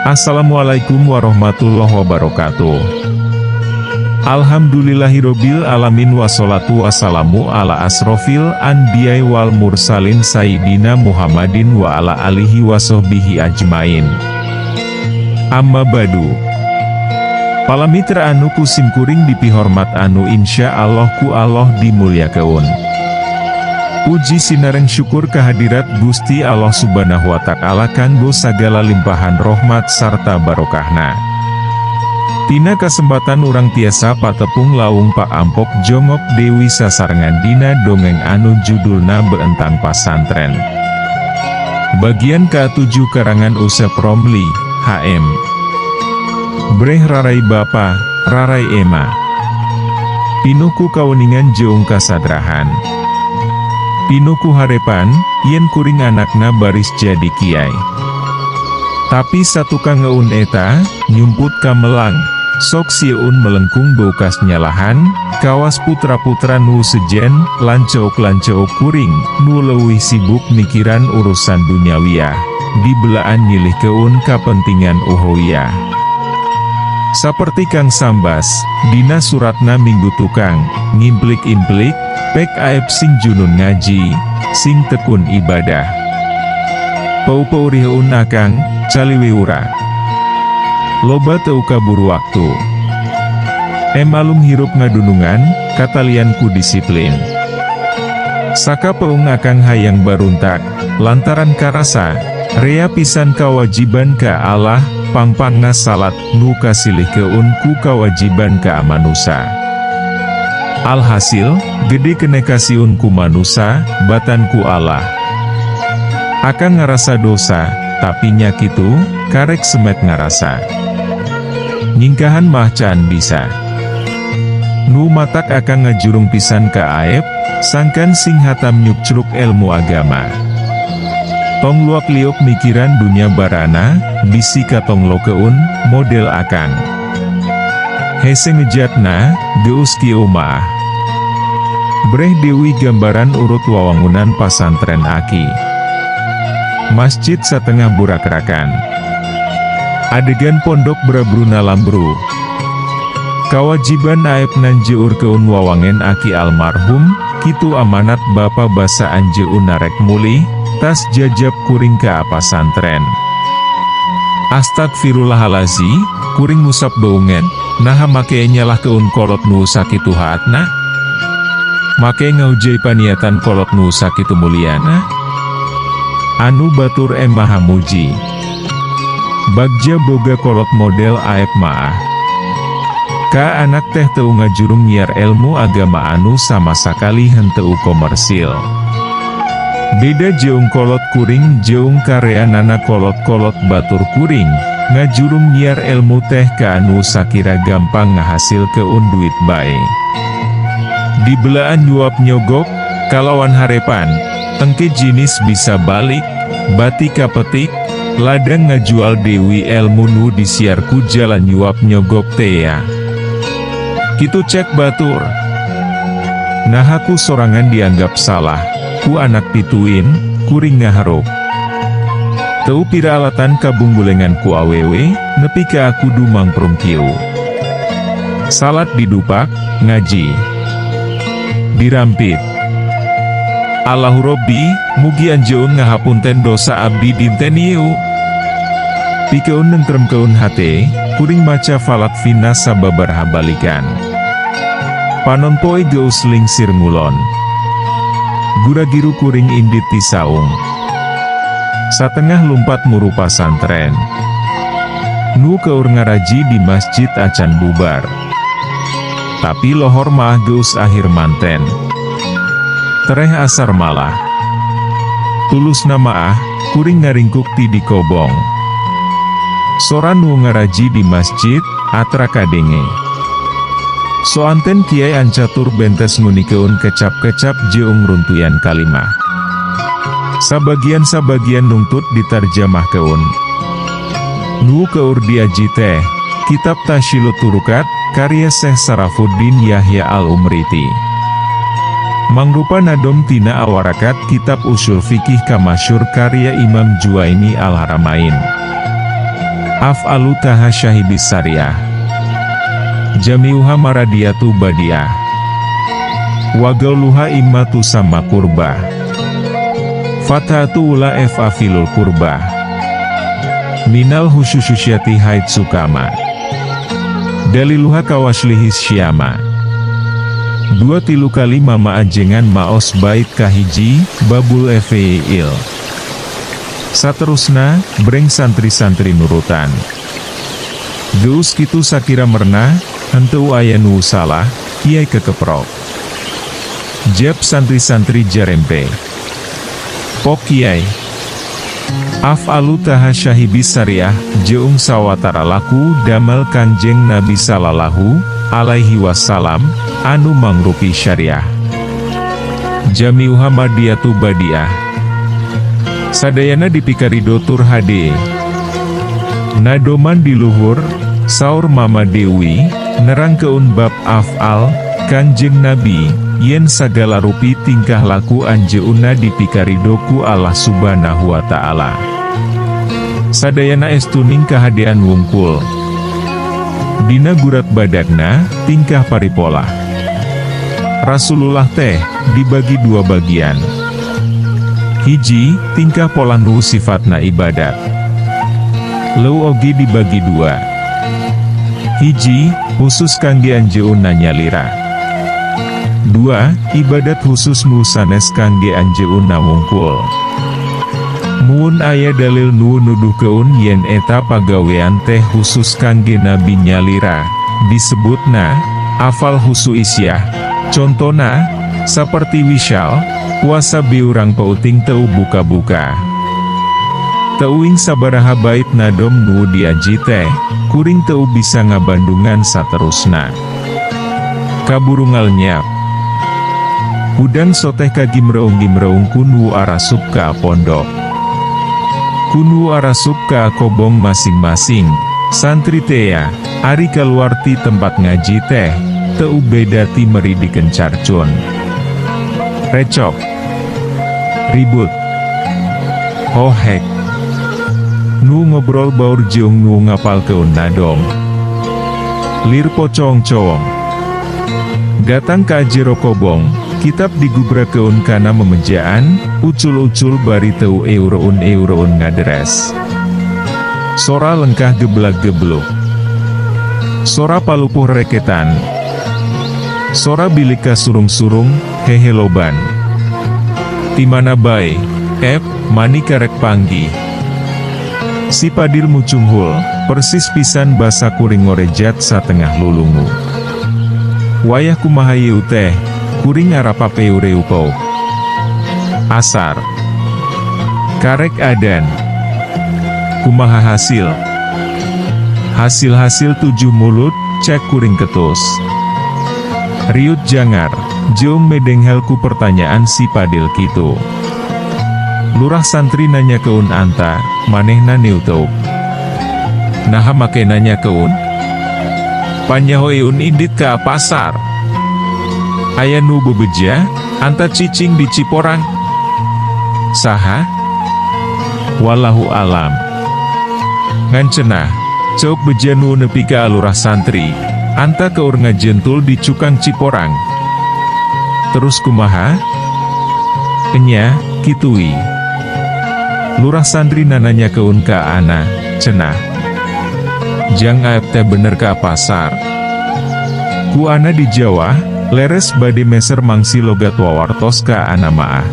Assalamualaikum warahmatullahi wabarakatuh. Alhamdulillahirobbil alamin, wassalatu wassalamu ala asrofil anbiya'i wal mursalin sayyidina Muhammadin wa ala alihi wasohbihi ajmain. Amma ba'du. Para mitra anu ku simkuring dipihormat, anu insya Allah ku Allah dimuliakeun. Puji sinareng syukur kehadirat Gusti Allah Subhanahu wa Ta'ala kanggo sagala limpahan rahmat sarta barokahna. Tina kesempatan urang tiasa patepung lawung Pak Ampok Jongok Dewi sasarengan dina dongeng anu judulna Beentang Pasantren. Bagian ke-7, karangan Usep Romli, HM. Breh rarai bapa, rarai ema. Pinuh ku kauningan jeung kasadrahan. Pinuh ku harepan, yen kuring anakna baris jadi kiai. Tapi satukang ngeun eta, nyumput kamelang, sok sieun melengkung beukas nyalahan, kawas putra-putra nu sejen, lanceuk-lanceuk kuring, nu leuwih sibuk mikiran urusan duniawiyah, dibelaan nyilihkeun kapentingan ukhowiyah. Saperti Kang Sambas, dina suratna minggu tukang, ngimplik-implik, pek Aep sing junun ngaji, sing tekun ibadah. Peu-peuriheun akang, caliwiura. Loba teu kaburu waktu. Emalum hirup ngadunungan, katalian ku disiplin. Sakapeung akang hayang baruntak, lantaran karasa, rea pisan kawajiban ka Allah, pangpangna salat, nu kasilihkeun ku kawajiban ka manusa. Alhasil, gede keneh kasiun ku manusa, batan ku Allah. Akang ngarasa dosa, tapi nya kitu, karek semet ngarasa. Nyingkahan mah can bisa. Nu matak akang ngajurung pisan ka Aep, sangkan sing hatam nyukcruk ilmu agama. Tong luak liuk mikiran dunya barana, bisi katonglokeun, model akang. Hese ngejatna, geus kieu mah. Breh Dewi gambaran urut wawangunan pasantren Aki. Masjid satengah burakrakan. Adegan pondok brabruna lambru. Kawajiban Aep nanjeurkeun wawangen Aki almarhum, kitu amanat Bapa basa anjeunna rek mulih, tas jajab kuring ka pasantren. Astagfirullahalazim, kuring ngusap beungeut, naha make nyalahkeun kolot nu sakitu haatna? Make ngahujai paniatan kolot nu sakitu muliana? Anu batur maha muji. Bagja boga kolot model Aep maah. Ka anak teh teu ngajurung nyiar ilmu agama anu sama sakali henteu komersil. Beda jeung kolot kuring jeung kareanana kolot-kolot batur kuring, ngajurung nyiar ilmu teh ka anu sakira gampang ngahasilkeun duit bae. Dibelaan nyuap nyogok, kalawan harepan, tengke jinis bisa balik, bati kapetik, ladang ngajual deui ilmu nu disiar ku jalan nyuap nyogok tea. Kitu cek batur. Naha ku sorangan dianggap salah, ku anak pituin, kuring ngaharuk. Teu pira alatan kabunggulengan ku awewe, nepi ka kudu mangprung kieu. Salat didupak, ngaji dirampit. Allahu Robbi, mugi anjeun ngahapunten dosa abdi dinten ieu. Pikeun nengtremkeun hate, kuring maca Falaq Finnas sababaraha balikan. Panon poe geus lingsir ngulon. Guragiru kuring indit ti saung. Satengah lumpat muru pasantren. Nu keur ngaraji di masjid acan bubar. Tapi lohor mah geus akhir manten. Tereh asar malah. Tulusna maah, kuring ngaringkuk ti di kobong. Sora nu ngaraji di masjid, atra kadenge. Soanten Kiai Ancatur bentes ngunikeun kecap-kecap jeung runtuyan kalimah. Sabagian-sabagian nungtut ditarjamahkeun. Nu keur diaji teh, Kitab Tashilut Turukat, karya Syekh Sarafuddin Yahya Al-Umriti. Mangrupa nadom tina awarakat Kitab Usul Fikih kamasyur karya Imam Juwaini Al-Haramain. Af'alu taha syahibis syariah. Jami'uha maradiyatu badiah. Wagauluha imma tusamma kurbah. Fathatu ula filul kurbah. Minal husususyati haid sukama. Daliluha kawaslihis syama. Dua tilu kali mama ajengan maos bait kahiji, babul il. Saterusna, breng santri-santri nurutan. Geus kitu sakira merenah, henteu aya nu salah, kiai kekeprok. Jeb santri-santri jarempe. Pok kiai. Af'alu taha syahibis syariah, jeung sawatara laku damel Kanjeng Nabi sallallahu alaihi wasallam, anu mangrupi syariah. Jami'uha mardiyatu badiah. Sadayana dipikarido tur hade. Nadoman di luhur, saur Mama Dewi, nerangkeun bab af'al, Kanjeng Nabi, yen sagala rupi tingkah laku anjeunna dipikarido ku Allah Subhanahu wa Ta'ala. Sadayana estuning kahadean wungkul. Dina gurat badagna, tingkah paripolah. Rasulullah teh, dibagi dua bagian. Hiji, tingkah polah nu sifatna ibadat. Leu oge dibagi dua. Hiji, khusus kangge anjeunna nyalira. Dua, ibadat khusus nu sanes kangge anjeunna wungkul. Mun aya dalil nu nuduhkeun yen eta pagawean teh khusus kangge nabi nyalira, disebutna afal husuisiyah. Contona, saperti wishal, puasa beurang peuting teu buka-buka. Teuing sabaraha bait nadom nu diaji teh, kuring teu bisa ngabandungan saterusna. Kaburu ngalenyap. Hudang soteh kagimreung-gimreung ku nu arasup ka pondok. Ku nu arasup ka kobong masing-masing, santri tea, ari kaluar ti tempat ngaji teh, teu beda ti meri dikencarcun. Recok. Ribut. Hohek. Nu ngobrol baur jeung nu ngapalkeun nadom. Lir pocong-coong. Datang ka jero kobong, kitab digubrakeun kana memejaan, ucul-ucul bari teu eureun-eureun ngaderes. Sora lengkah geblag-gebluk. Sora palupuh reketan. Sora bilik kasurung-surung, heheloban. Timana bae, ep, mani karek panggih. Si Padil mucunghul, persis pisan basa kuring ngorejat satengah lulungu. Wayah kumaha ieu teh, kuring arapap eureu pauk. Asar. Karek adan. Kumaha hasil? Hasil-hasil tujuh mulut, cek kuring ketus. Riut jangar, jeung medenghel ku pertanyaan si Padil kitu. Lurah santri nanyakeun anta, manehna neuteuk. Naha make nanyakeun? Panyaho eun indit ka pasar. Aya nu bebeja, anta cicing di Ciporang. Saha? Wallahu alam. Ngan cenah, ceuk beja nu nepi ka lurah santri, anta keur ngajentul di cukang Ciporang. Terus kumaha? Enya, kitu we. Lurah santri nananyakeun ka ana, cenah. Jang Aep teh bener ka pasar. Ku ana dijawah, leres bade meser mangsi logat wawartos ka ana maah.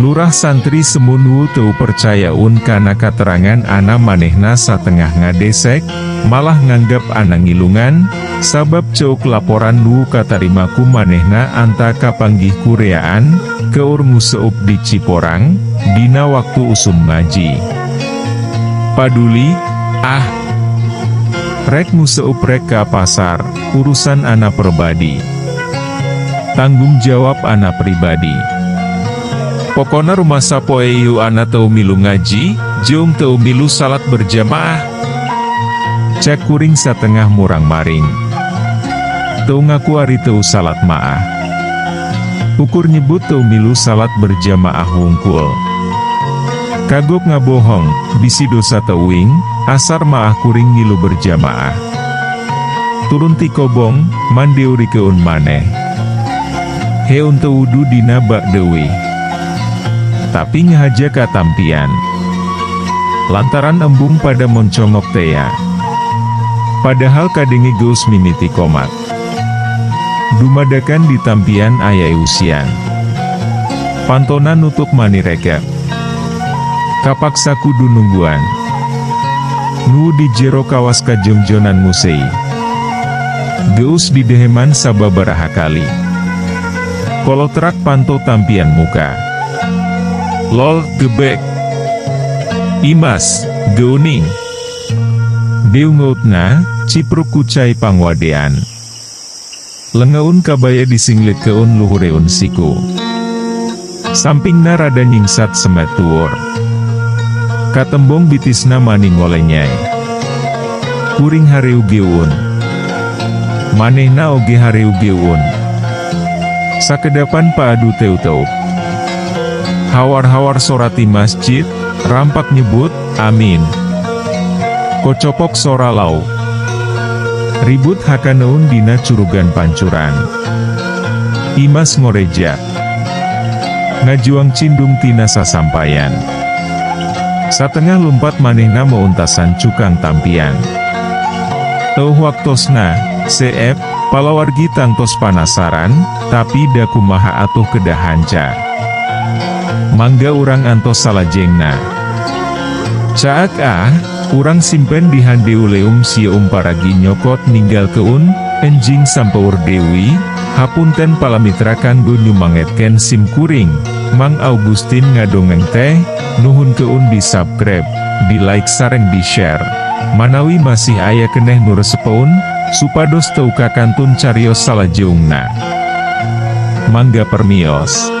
Lurah santri semunu teu percayaun kana katerangan ana manehna satengah ngadesek, malah nganggap ana ngilungan, sabab ceuk laporan nu katarima ku manehna anta kapanggih kureaan, keur nguseup di Ciporang, dina waktu usum ngaji. Paduli, ah. Rek nguseup rek ka pasar, urusan ana pribadi. Tanggung jawab ana pribadi. Pokona rumasa poe ieu ana teu milu ngaji, jeung teu milu salat berjamaah. Cek kuring satengah murang-maring. Teu ngaku ari teu salat maah. Ukur nyebut teu milu salat berjamaah wungkul. Kagok ngabohong, bisi dosa teuing, asar maah kuring milu berjamaah. Turun ti kobong, mandeurikeun maneh. Heun teu wudu dina bak deuih. Tapi ngahaja katampian. Lantaran embung pada moncongok tea. Padahal kadenge geus mimiti komat. Dumadakan di tampian aya eusian. Pantona nutup mani rekep. Kapaksa kudu nungguan. Nu di jero kawas kajongjonan musei. Geus dideheman sababaraha kali. Kolotrak panto tampian muka. Lol, gebek. Imas, geuning. Deungeutna, cipruk ku cai pangwadean. Lengeun kabaya disinglitkeun luhureun siku. Sampingna rada nyingsat semet tuur. Katembong bitisna mani ngolenyay. Kuring hareugeun. Manehna oge hareugeun. Sakedapan paadu teu-teup. Hawar-hawar sora ti masjid, rampak nyebut, "Amin." Kocopok sora lau. Ribut hakaneun dina curugan pancuran. Imas ngorejak. Ngajuang cindung tina sasampayan. Satengah lumpat manehna meuntasan cukang tampian. Teu waktosna, CF, palawargi tangtos panasaran, tapi da kumaha atuh kedah hanca. Mangga urang antos salajengna. Caak ah, urang simpen di handeuleum sieum paragi nyokot ninggalkeun, enjing sampeur deui, hapunten palamitra kanggo nyumangetkeun sim kuring, Mang Augustin ngadongeng teh, nuhunkeun di subscribe, di like sareng di share. Manawi masih aya keneh nu resepeun, supados teu kakantun carios salajengna. Mangga permios.